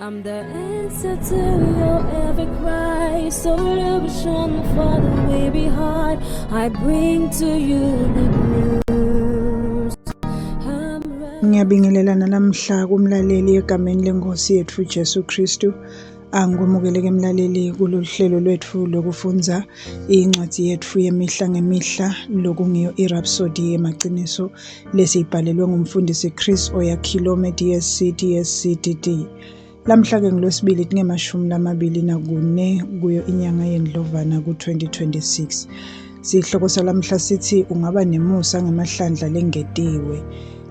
I'm the answer to your every cry, solution for the weary heart. I bring to you the news. I'm ready. Ngiyabingelela nalamhla kumlaleli egameni lenkosi yethu Jesu Kristu. Angikwemukeleke mlaleli kulolu hlelo lwethu lokufundza incwadi yethu yemihla ngemihla lokungiyo iRhapsody yemaqiniso lesiyibhalelwe ngumfundisi Chris Oyakhilome DSC DSC DD. Lamhla-ke ngilwesibili 24 kuyo inyanga yeNdlovana ku-2026. Sihloko salamhla sithi ungaba nemusa ngemahlandla lengetiwe.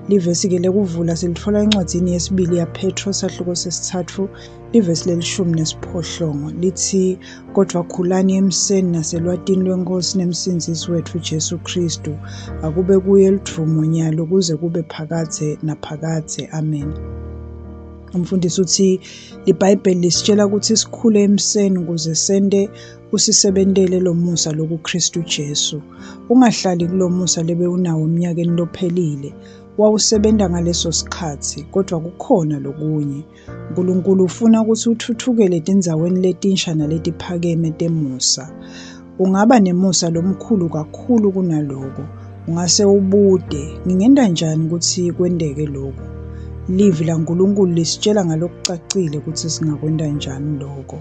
Livesi-ke lekuvula silitfola encwadzini yesibili yaPetro sahluko sesitsatfu livesi leli-18 lithi kodvwa khulani emseni naselwatini lweNkosi nemsindzisi wetfu Jesu Khristu akube kuye ludvumo nyalo kuze kube phakadze naphakadze. Amen. Umfundisi uthi liBhayibheli lisitshela ukuthi sikhule emseni ukuze sente usisebentele lo musa lokuKristu Jesu. Ungahlali kulo musa lebe unawo eminyakeni lophelile. Wawusebenta ngaleso sikhatsi, kodwa kukhona lokunye. uNkulunkulu ufuna ukuthi uthuthukele etindzaweni letinsha naletiphakeme temusa. Ungaba nemusa lomkhulu kakhulu kunaloko. Ungase ubute, ngingenta njani ukuthi kwenteke lokhu? Livi laNkulunkulu lisitshela ngalokucacile ukuthi singakwenta njani lokho.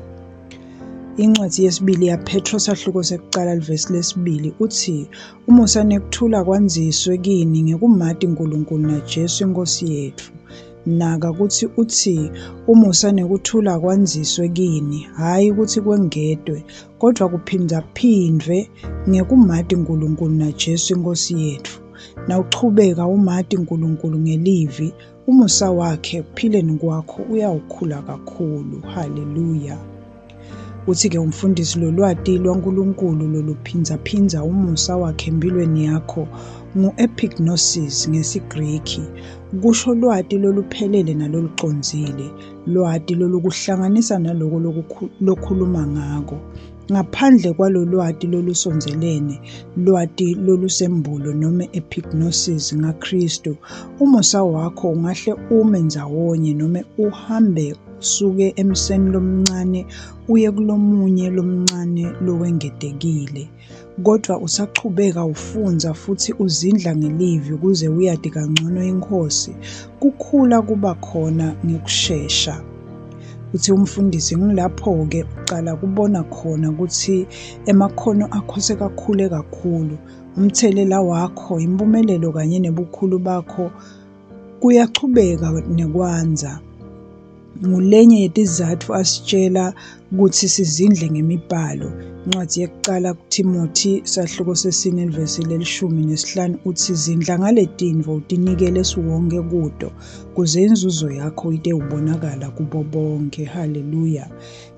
Incwadi yesibili yaPetro sahluko sekucala livesi lesibili uthi umusa nekuthula kwandziswe kini ngekumati uNkulunkulu naJesu iNkosi yethu. Naka kutsi utsi umusa nekuthula kwandziswe kini, hhayi kutsi kwengetwe, kodvwa kuphindzaphindvwe ngekumati Nkulunkulu naJesu iNkhosi yetfu. Nawuchubeka umati Nkulunkulu ngelivi, umusa wakhe ekuphileni kwakho uyawukhula kakhulu. Haleluya. Uthi-ke umfundisi lolwati lwaNkulunkulu loluphindzaphindza umusa wakhe empilweni yakho ngu-epignosis ngesiGriki, kusho lwati loluphelele nalolucondzile, lwati lolukuhlanganisa naloko lokhuluma ngako. Ngaphandle kwalolwati lolusondzelene, lwati lolusembulo nome epignosis ngaKristu, umusa wakho ungahle ume ndzawonye nome uhambe usuke emseni lomncane uye kulomunye lomncane lowengetekile. Kodvwa usachubeka ufundza futsi uzindla ngelivi kuze uyati kangcono iNkhosi, kukhula kuba khona ngekushesha. Uthi umfundisi ngulapho-ke ucala kubona khona kutsi emakhono akho sekakhule kakhulu. Umthelela wakho, impumelelo kanye nebukhulu bakho kuyachubeka nekwandza. Ngulenye yetizatfu asitshela kutsi sizindle ngemibhalo. Incwadzi yekucala kuThimothi sahluko sesine livesi leli-15 utsi zindla ngaletintfo utinikele siwonke kuto kuze inzuzo yakho itewubonakala kubo bonke. Haleluya.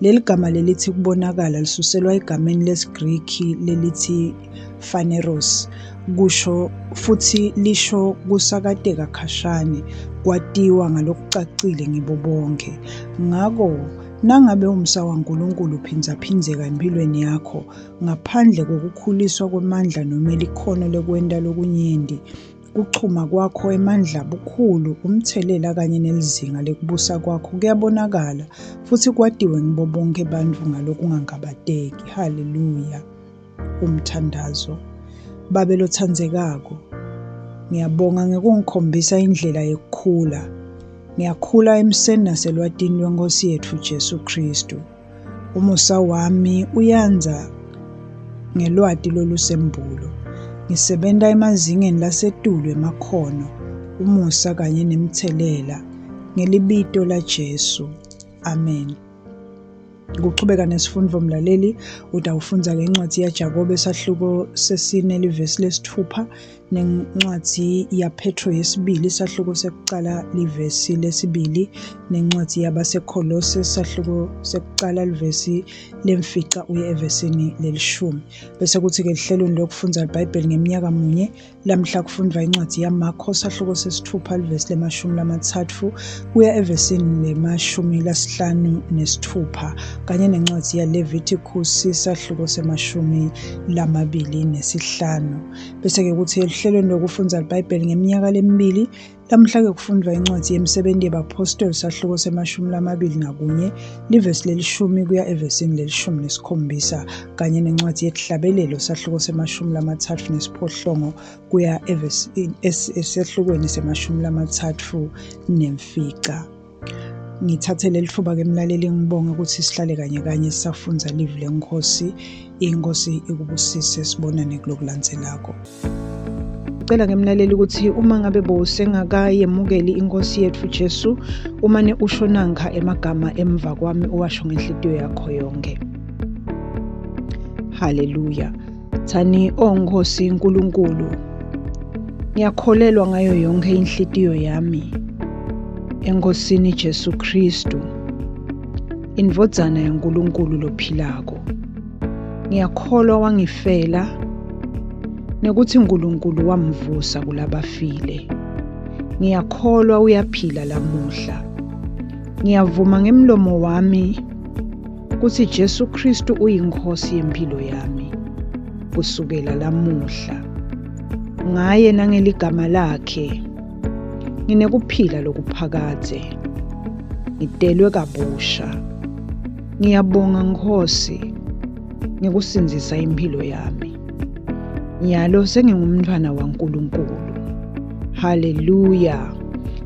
Leli gama lelithi kubonakala lisuselwa egameni lesiGriki lelithi phaneros, kusho futhi lisho kusakateka khashane, kwatiwa ngalokucacile ngibo bonke. Ngako, nangabe umsa waNkulunkulu uphindzaphindZeka empilweni yakho, ngaphandle kokukhuliswa kwemandla noma likhono lekwenta lokunyenti, kuchuma kwakho emandla bukhulu, umthelela kanye nelizinga lekubusa kwakho kuyabonakala futhi kwatiwe ngibo bonke bantfu ngalokungangabateki. Haleluya. Umthandazo. Babe lotsandzekako, ngiyabonga ngekungikhombisa indlela yekukhula. Ngiyakhula emseni naselwatini lweNkhosi yetfu Jesu Khristu. Umusa wami uyandza ngelwati lolusembulo. Ngisebenta emazingeni lasetulu emakhono, umusa kanye nemtselela. Ngelibito laJesu. Amen. Kuchubeka nesifundvo mlaleli utawufundza ke incwadzi yaJakobe sahluko sesine livesi lesitfupha nencwadzi yaPetro yesibili sahluko sekucala livesi lesibili nencwadzi yabaseKholose sahluko sekucala livesi lemfica uye evesini lelishumi. Bese kuthi-ke ehlelweni lokufundza liBhayibheli ngeminyaka munye lamhla kufundvwa incwadzi yaMakho sahluko sesitfupha livesi lema-30 kuya evesini lema-56 kanye nencwadzi yaLevitikusi sahluko sema-25. Bese-ke kuthi eluhlelweni lokufundza liBhayibheli ngeminyaka lemibili Lamuhla-ke kufundvwa incwadzi yeMsebenti yebaPhostoli sahluko se-21, livesi lelishumi kuya evesini leli-17 kanye nencwadzi yeTihlabelelo sahluko se-38 kuya esehlukweni se-35. Ngithathe leli thuba-ke mlaleli ngibonge ukuthi sihlale kanye kanye sisafundza livi leNkhosi. INkhosi ikubusise, sibonane kulokulandzelako. Ngicela-ke mlaleli ukuthi uma ngabe bowusengakayemukeli iNkosi yethu Jesu, umane usho nankha emagama emva kwami uwasho ngenhlitiyo yakho yonke. Haleluya. Thani, O Nkosi Nkulunkulu, ngiyakholelwa ngayo yonke inhlitiyo yami eNkosini Jesu Kristu, iNdvodzana yaNkulunkulu lophilako. Ngiyakholwa wangifela nekuthi uNkulunkulu wamvusa kulabafile. Ngiyakholwa uyaphila lamuhla. Ngiyavuma ngemlomo wami kutsi Jesu Khristu uyiNkhosi yemphilo yami kusukela lamuhla. Ngaye nangeligama lakhe nginekuphila lokuphakadze. Ngitelwe kabusha. Ngiyabonga Nkhosi ngekusindzisa imphilo yami. Nyalo sengingumntfwana waNkulunkulu. Haleluya.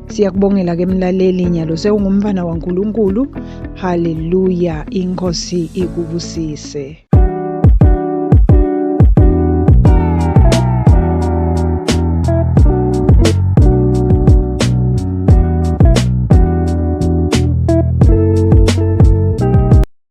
Siyakubongela ke mlaleli nyalo sewungumntfwana waNkulunkulu. Haleluya. INkhosi ikubusise.